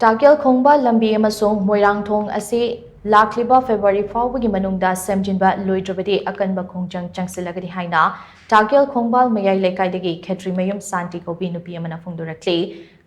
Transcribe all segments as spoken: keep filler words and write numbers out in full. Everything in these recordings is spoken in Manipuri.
ꯇꯥꯀꯦꯜ ꯈꯣꯡꯕꯥꯜ ꯂꯝꯕꯤ ꯑꯃꯁꯨꯡ ꯃꯣꯏꯔꯥꯡꯊꯣꯡ ꯑꯁꯤ ꯂꯥꯛꯂꯤꯕ ꯐꯦꯕ꯭ꯔꯨꯋꯥꯔꯤ ꯐꯥꯎꯕꯒꯤ ꯃꯅꯨꯡꯗ ꯁꯦꯝꯖꯤꯟꯕ ꯂꯣꯏꯗ꯭ꯔꯕꯗꯤ ꯑꯀꯟꯕ ꯈꯣꯡꯖꯪ ꯆꯪꯁꯤꯜꯂꯒꯅꯤ ꯍꯥꯏꯅ ꯇꯥꯀꯦꯜ ꯈꯣꯡꯕꯥꯜ ꯃꯌꯥꯏ ꯂꯩꯀꯥꯏꯗꯒꯤ ꯈꯦꯇ꯭ꯔꯤꯃꯌꯨꯝ ꯁꯥꯟꯇꯤ ꯀꯧꯕꯤ ꯅꯨꯄꯤ ꯑꯃꯅ ꯐꯣꯡꯗꯣꯔꯛꯂꯤ꯫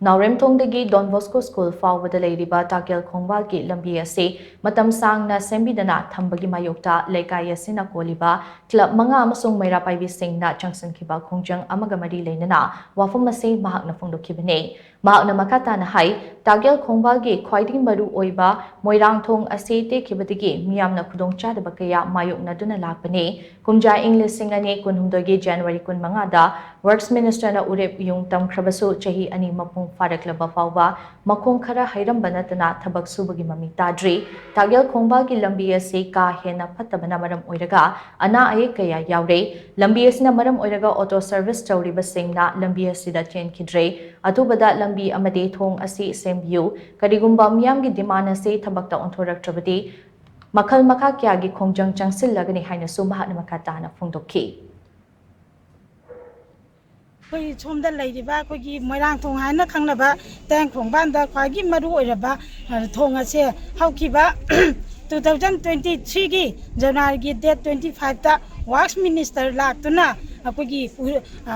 ꯅꯥꯎꯔꯦꯝꯊꯣꯡꯗꯒꯤ ꯗꯣꯟ ꯕꯣꯁꯀꯣ ꯁ꯭ꯀꯨꯜ ꯐꯥꯎꯕꯗ ꯂꯩꯔꯤꯕ ꯇꯥꯀꯦꯜ ꯈꯣꯡꯕꯥꯜꯒꯤ ꯂꯝꯕꯤ ꯑꯁꯤ ꯃꯇꯝ ꯁꯥꯡꯅ ꯁꯦꯝꯕꯤꯗꯅ ꯊꯝꯕꯒꯤ ꯃꯥꯌꯣꯛꯇ ꯂꯩꯀꯥꯏ ꯑꯁꯤꯅ ꯀꯣꯜꯂꯤꯕ ꯀ꯭ꯂꯕ ꯃꯉꯥ ꯑꯃꯁꯨꯡ ꯃꯩꯔꯥ ꯄꯥꯏꯕꯤꯁꯤꯡꯅ ꯆꯪꯁꯤꯟꯈꯤꯕ ꯈꯣꯡꯖꯪ ꯑꯃꯒ ꯃꯔꯤ ꯂꯩꯅꯅ ꯋꯥꯐꯝ ꯑꯁꯤ ꯃꯍꯥꯛꯅ ꯐꯣꯡꯗꯣꯛꯈꯤꯕꯅꯤ꯫ ꯃꯍꯥꯛꯅ ꯃꯈꯥ ꯇꯥꯅ ꯍꯥꯏ, ꯇꯥꯀꯦꯜ ꯈꯣꯡꯕꯥꯜꯒꯤ ꯈ꯭ꯋꯥꯏꯗꯒꯤ ꯃꯔꯨ ꯑꯣꯏꯕ ꯃꯣꯏꯔꯥꯡꯊꯣꯡ ꯑꯁꯤ ꯇꯦꯛꯈꯤꯕꯗꯒꯤ ꯃꯤꯌꯥꯝꯅ ꯈꯨꯗꯣꯡꯆꯥꯗꯕ ꯀꯌꯥ ꯃꯥꯌꯣꯛꯅꯗꯨꯅ ꯂꯥꯛꯄꯅꯤ꯫ ꯀꯨꯝꯖꯥ ꯏꯪ ꯂꯤꯁꯤꯡ ꯑꯅꯤ ꯀꯨꯟꯍꯨꯝꯗꯣꯏꯒꯤ ꯖꯅꯋꯥꯔꯤ ꯀꯨꯟꯃꯉꯥꯗ ꯋꯔꯛꯁ ꯃꯤꯅꯤꯁꯇꯔꯅ ꯎꯔꯦꯞ ꯌꯨꯡ ꯇꯝꯈ꯭ꯔꯕꯁꯨ, ꯆꯍꯤ ꯑꯅꯤ ꯃꯄꯨꯡ ꯐꯥꯔꯛꯂꯕ ꯐꯥꯎꯕ ꯃꯈꯣꯡ ꯈꯔ ꯍꯩꯔꯝꯕ ꯅꯠꯇꯅ ꯊꯕꯛ ꯁꯨꯕꯒꯤ ꯃꯃꯤ ꯇꯥꯗ꯭ꯔꯤ꯫ ꯇꯥꯀꯦꯜ ꯈꯣꯡꯕꯥꯜꯒꯤ ꯂꯝꯕꯤ ꯑꯁꯤ ꯀꯥ ꯍꯦꯟꯅ ꯐꯠꯇꯕꯅ ꯃꯔꯝ ꯑꯣꯏꯔꯒ ꯑꯅꯥ ꯑꯌꯦꯛ ꯀꯌꯥ ꯌꯥꯎꯔꯦ꯫ ꯂꯝꯕꯤ ꯑꯁꯤꯅ ꯃꯔꯝ ꯑꯣꯏꯔꯒ ꯑꯣꯇꯣ ꯁꯔꯚꯤꯁ ꯇꯧꯔꯤꯕꯁꯤꯡꯅ ꯂꯝꯕꯤ ꯑꯁꯤꯗ ꯆꯦꯟꯈꯤꯗ꯭ꯔꯦ꯫ ꯑꯊꯨꯕꯗ ꯂꯝꯕꯤ ꯑꯃꯗꯤ ꯊꯣꯡ ꯑꯁꯤ ꯁꯦꯝꯕꯤꯌꯨ꯫ ꯀꯔꯤꯒꯨꯝꯕ ꯃꯤꯌꯥꯝꯒꯤ ꯗꯤꯃꯥꯟ ꯑꯁꯤ ꯊꯕꯛꯇ ꯑꯣꯟꯊꯣꯔꯛꯇ꯭ꯔꯕꯗꯤ ꯃꯈꯜ ꯃꯈꯥ ꯀꯌꯥꯒꯤ ꯈꯣꯡꯖꯪ ꯆꯪꯁꯤꯜꯂꯒꯅꯤ ꯍꯥꯏꯅꯁꯨ ꯃꯍꯥꯛꯅ ꯃꯈꯥ ꯇꯥꯅ ꯐꯣꯡꯗꯣꯛꯈꯤ꯫ ꯑꯩꯈꯣꯏ ꯁꯣꯝꯗ ꯂꯩꯔꯤꯕ ꯑꯩꯈꯣꯏꯒꯤ ꯃꯣꯏꯔꯥꯡꯊꯣꯡ ꯍꯥꯏꯅ ꯈꯪꯅꯕ ꯇꯦꯡ ꯈꯣꯡꯕꯥꯟꯗ ꯈ꯭ꯋꯥꯏꯒꯤ ꯃꯔꯨ ꯑꯣꯏꯔꯕ, ꯑ, ꯊꯣꯡ ꯑꯁꯦ ꯍꯧꯈꯤꯕ two thousand twenty three ꯒꯤ ꯖꯅꯋꯥꯔꯤꯒꯤ date twenty five ꯇ ꯋꯥꯔꯛꯁ ꯃꯤꯅꯤꯁꯇꯔ ꯂꯥꯛꯇꯨꯅ ꯑꯩꯈꯣꯏꯒꯤ ꯎ-, ꯑ,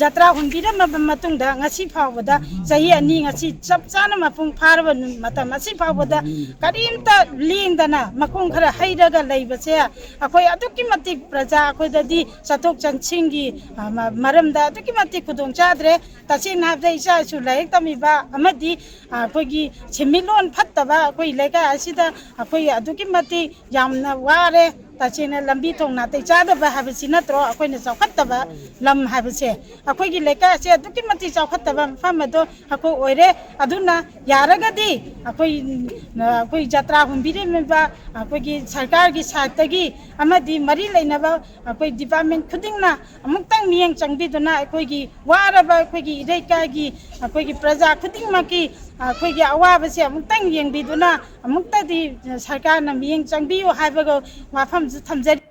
ꯖꯇ꯭ꯔꯥ ꯍꯨꯟꯕꯤꯔꯝꯃꯕ ꯃꯇꯨꯡꯗ ꯉꯁꯤ ꯐꯥꯎꯕꯗ ꯆꯍꯤ ꯑꯅꯤ ꯉꯁꯤ ꯆꯞ ꯆꯥꯅ ꯃꯄꯨꯡ ꯐꯥꯔꯕ ꯅꯨ-, ꯃꯇꯝ ꯑꯁꯤ ꯐꯥꯎꯕꯗ ꯀꯔꯤꯝꯇ ꯂꯦꯡꯗꯅ ꯃꯈꯣꯡ ꯈꯔ ꯍꯩꯔꯒ ꯂꯩꯕꯁꯦ ꯑꯩꯈꯣꯏ ꯑꯗꯨꯛꯀꯤ ꯃꯇꯤꯛ ꯄ꯭ꯔꯖꯥ ꯑꯩꯈꯣꯏꯗꯗꯤ ꯆꯠꯊꯣꯛ ꯆꯠꯁꯤꯟꯒꯤ, ꯑ, ꯃ-, ꯃꯔꯝꯗ ꯑꯗꯨꯛꯀꯤ ꯃꯇꯤꯛ ꯈꯨꯗꯣꯡ ꯆꯥꯗ꯭ꯔꯦ꯫ ꯇꯁꯦꯡꯅ ꯍꯥꯏꯕꯗ ꯏꯆꯥ ꯏꯁꯨ ꯂꯥꯏꯔꯤꯛ ꯇꯝꯃꯤꯕ ꯑꯃꯗꯤ, ꯑ, ꯑꯩꯈꯣꯏꯒꯤ ꯁꯦꯟꯃꯤꯠꯂꯣꯟ ꯐꯠꯇꯕ ꯑꯩꯈꯣꯏ ꯂꯩꯀꯥꯏ ꯑꯁꯤꯗ ꯑꯩꯈꯣꯏ ꯑꯗꯨꯛꯀꯤ ꯃꯇꯤꯛ ꯌꯥꯝꯅ ꯋꯥꯔꯦ꯫ ꯇꯁꯦꯡꯅ ꯂꯝꯕꯤ ꯊꯣꯡ ꯅꯥꯇꯩ ꯆꯥꯗꯕ ꯍꯥꯏꯕꯁꯤ ꯅꯠꯇ꯭ꯔꯣ ꯑꯩꯈꯣꯏꯅ ꯆꯥꯎꯈꯠꯇꯕ ꯂꯝ ꯍꯥꯏꯕꯁꯦ? ꯑꯩꯈꯣꯏꯒꯤ ꯂꯩꯀꯥꯏ ꯑꯁꯦ ꯑꯗꯨꯛꯀꯤ ꯃꯇꯤꯛ ꯆꯥꯎꯈꯠꯇꯕ ꯃꯐꯝ ꯑꯗꯣ ꯑꯩꯈꯣꯏ ꯑꯣꯏꯔꯦ꯫ ꯑꯗꯨꯅ ꯌꯥꯔꯒꯗꯤ ꯑꯩꯈꯣꯏ, ꯑꯩꯈꯣꯏ ꯖꯇ꯭ꯔꯥ ꯍꯨꯟꯕꯤꯔꯝꯃꯤꯕ ꯑꯩꯈꯣꯏꯒꯤ ꯁꯔꯀꯥꯔꯒꯤ ꯁꯥꯏꯠꯇꯒꯤ ꯑꯃꯗꯤ ꯃꯔꯤ ꯂꯩꯅꯕ ꯑꯩꯈꯣꯏ ꯗꯤꯄꯥꯔꯠꯃꯦꯟ ꯈꯨꯗꯤꯡꯅ ꯑꯃꯨꯛꯇꯪ ꯃꯤꯠꯌꯦꯡ ꯆꯪꯕꯤꯗꯨꯅ ꯑꯩꯈꯣꯏꯒꯤ ꯋꯥꯔꯕ ꯑꯩꯈꯣꯏꯒꯤ ꯏꯔꯩꯀꯥꯏꯒꯤ ꯑꯩꯈꯣꯏꯒꯤ ꯄ꯭ꯔꯖꯥ ꯈꯨꯗꯤꯡꯃꯛꯀꯤ ꯑꯩꯈꯣꯏꯒꯤ ꯑꯋꯥꯕꯁꯦ ꯑꯃꯨꯛꯇꯪ ꯌꯦꯡꯕꯤꯗꯨꯅ ꯑꯃꯨꯛꯇꯗꯤ ꯁꯔꯀꯥꯔꯅ ꯃꯤꯠꯌꯦꯡ ꯆꯪꯕꯤꯌꯨ ꯍꯥꯏꯕꯒ ꯋꯥꯐꯝꯁꯨ ꯊꯝꯖꯔꯤ꯫